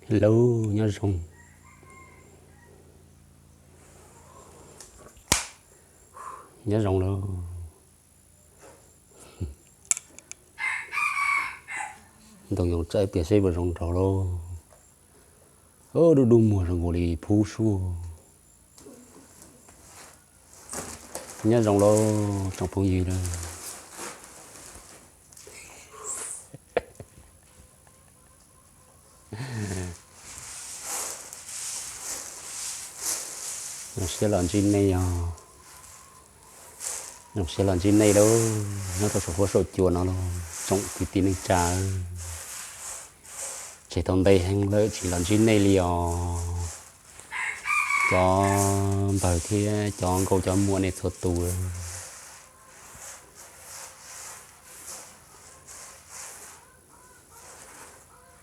Lauj, nyob zoo, nyob zoo lauj. Ntoo yoov tsaib pias seb puas zoo nraug lauj. Dub dub muag zoo nkaus li phub suab. Nyob zoo lauj tsoom phooj ywg lauj. Zoo siab los ntsib nej os. Zoo siab los ntsib nej lauj, nyob rau saum huab saum cua no lauj tsoom kwv tij neej tsa. Tseg tau ntev heev lawm tsis los ntsib nej li os, cov npawg thiab cov nkauj cov muam nej txhua tus.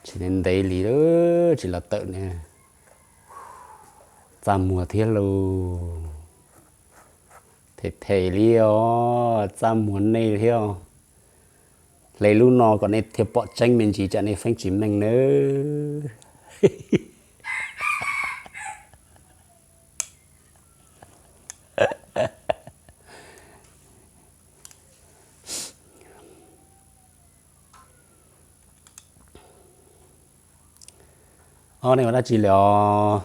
Tsis ntev li tsis los tawm ne. Txaj muag thiab lauj. Them them li os, txaj muag nej thiab os. Hle lub no kom nej thiaj pom tseeb me ntsis tsam nej feeb tsis meej nawb. Os, nej ua dab tsi lawm os?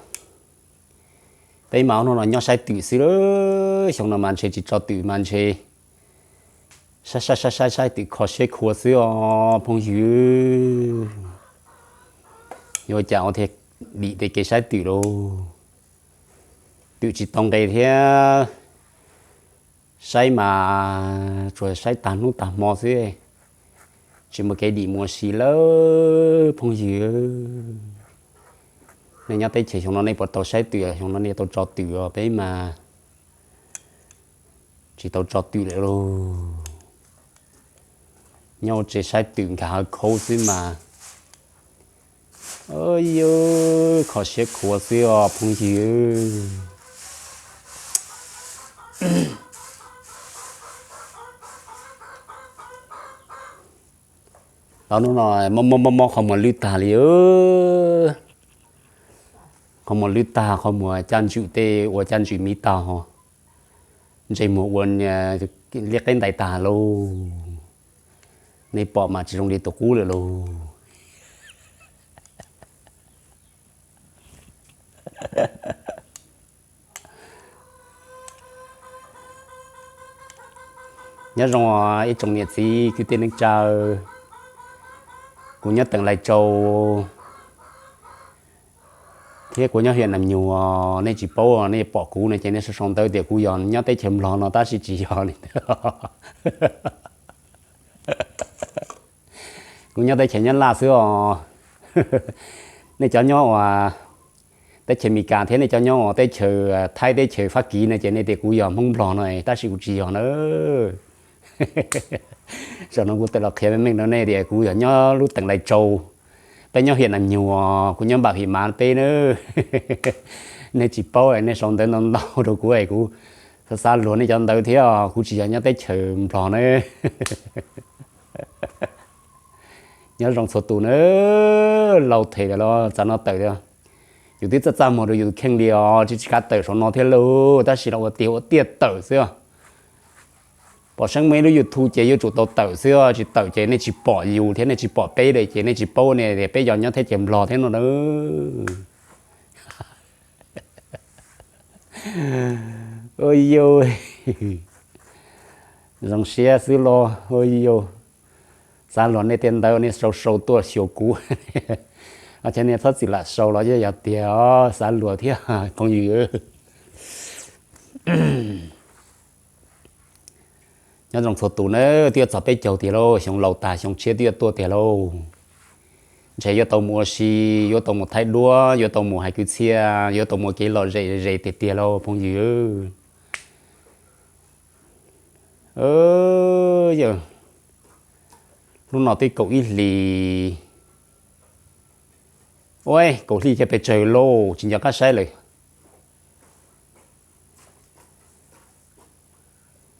Peb mas hnub no nyob saib twm xwb, xyoo no mas ntshe tsis tso twm mas ntshe saib saib saib saib saib twm kho siab khuav xwb os phooj ywg. Yuav cas ua thiaj dim tej kev saib twm lauj. Twm tsis tau nqe thiab, saib mas tsuas saib tag hnub tag hmo xwb, tsis muaj kev dim mus ua si lawm phooj ywg. Nej nyob teb chaws xyoo no nej puas tau saib twm, xyoo no nej tau tso twm os, peb mas tsis tau tso twm lawm lauj. Nyob ua tsev saib twm nkag hawv khaub xwb mas. Yus kho siab khuav xwb os phooj ywg. Los hnub no mob mob mob qhov muag lwj tag li. Qhov muag lwj tag, qhov muag caj ntswm tej ua caj ntswm miv tag ho, ntsej muag ua liab qeb ntais tag lauj. Nej pom mas tsis zoo li tus qub lawm lauj. Nyob zoo ib tsoom niam txiv kwv tij neej tsa, kuv nyob teem Lais Tsau thiab kuv nyob hiam Nas Nyuas, nej tsis paub nej pom kuv no ces nej sau sau ntawv tias kuv yog nyob teb chaws Nplog no tab sis tsis yog li ntawd. Kuv nyob teb chaws Nyab Laj xwb os. Nej cov nyob ua teb chaws Amelikas thiab nej cov nyob ua teb chaws Thaib teb chaws Fab Kis no ces nej tias kuv yog Hmoob Nplog no tab sis kuv tsis yog na. Zaum no kuv tawm los qhia meej meej rau nej tias kuv yog nyob lub teem Lais Tsau, peb nyob hiam Nas Nyuas, kuv nyob npam him mav peb na. Nej tsis paub nej sau ntawv ntau ntau rau kuv es kuv xav xav luag nej cov ntawv thiab, kuv tsis yog nyob teb chaws Nplog na. Nyob zoo txhua tus na, laus them lawm los txav no tawm, yus twb txaj txaj muag rau yus tus kheej li os, tsis tsis kav tawm saum no thiab lauj, tab sis los ua tiag ua tiag tawm xwb. Pom seeb muaj ib lub YouTube ces yuav tsum tau tawm xwb, tsis tawm ces nej tsis pom yus thiab nej tsis pom peb li ces nej tsis paub ne tias peb yog nyob teb chaws Nplog thiab no na. Ua yus zoo siab xwb los ua yus xav luag nej tej ntawv nej sau sau tuaj xyuas kuv. Ces nej txhob txwm lam sau los yog tias xav luag thiab phooj ywg. Nyob zoo txhua tus na, twb yuav txog peb caug tiag lauj, xyoo laus tag xyoo tshiab twb yuav tuaj tiag lauj. Ntshe yuav tau mus ua si, yuav tau mus thaij duab, yuav tau mus hais kwv txhiaj, yuav tau mus ua kev lom zem ze tiag tiag lauj phooj ywg. Yog hnub no twb kaum ib hlis, ua kaum hli kiag pes tsawg lauj, tsis nco qab saib lawm.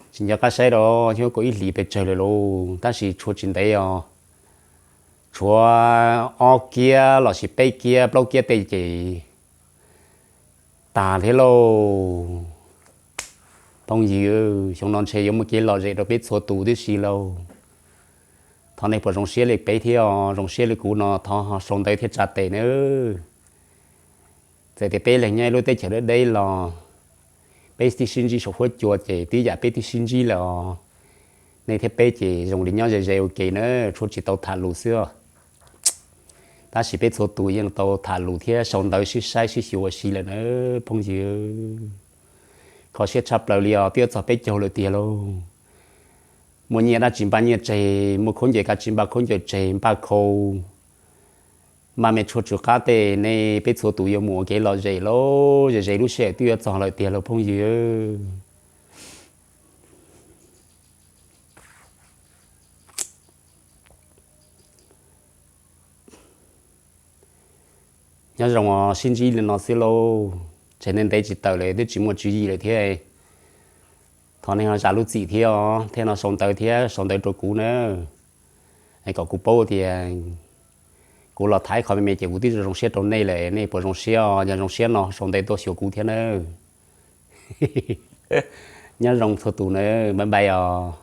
Tsis nco qab saib rau, kaum ib hlis pes tsawg lawm lauj, tab sis tshuav tsis ntev os. Tshuav ob kiab los sis peb kiab plaub kiab tej ces tag thiab lauj. Phooj ywg, xyoo no ntshe yuav muaj kev lom zem rau peb txhua tus tib si lauj. Thov nej puas zoo siab li peb thiab os, zoo siab li kuv no thov sau ntawv thiab tsa tes nawb. Txawm tias peb leeg nyob ib lub teb chaws deb deb los peb twb sib ntsib saum huab cua ces twb yam peb twb sib ntsib lawm os. Nej thiab peb ces zoo li nyob ze ze ua ke na, tshuav tsis tau tham lus xwb. Tab sis peb txhua tus yeej tau tham lus thiab sau ntawv sib saib sib xyuas ua si lawm na phooj ywg. Kho siab tshaj plaws li os, twb yuav txog peb caug lawm tiag lauj. Muaj nyiaj dab tsi npaj nyiaj tseg, muaj khaub ncaws dab tsi npaj khaub ncaws tseg, npaj khau, npaj me tshuaj tsw qab tej, nej peb txhua tus yuav mus ua kev lom zem lauj, ze ze lub sij hawm twb yuav txog lawm tiag lauj phooj ywg. Nyob zoo os, sib ntsib li no xwb lauj, tseg ntev ntev tsis tawm lawm twb tsis muaj tswv yim lawm thiab. Thov nej ho zam lub txim thiab os, thiab no sau ntawv thiab sau ntawv rau kuv na, kom kuv paub tias kuv los tham qhov me me ces kuv twb zoo siab rau nej lawm, nej puas zoo siab os, yog zoo siab no sau ntawv tuaj xyuas kuv thiab nawb. Nyob zoo txhua tus nawb, bye bye os.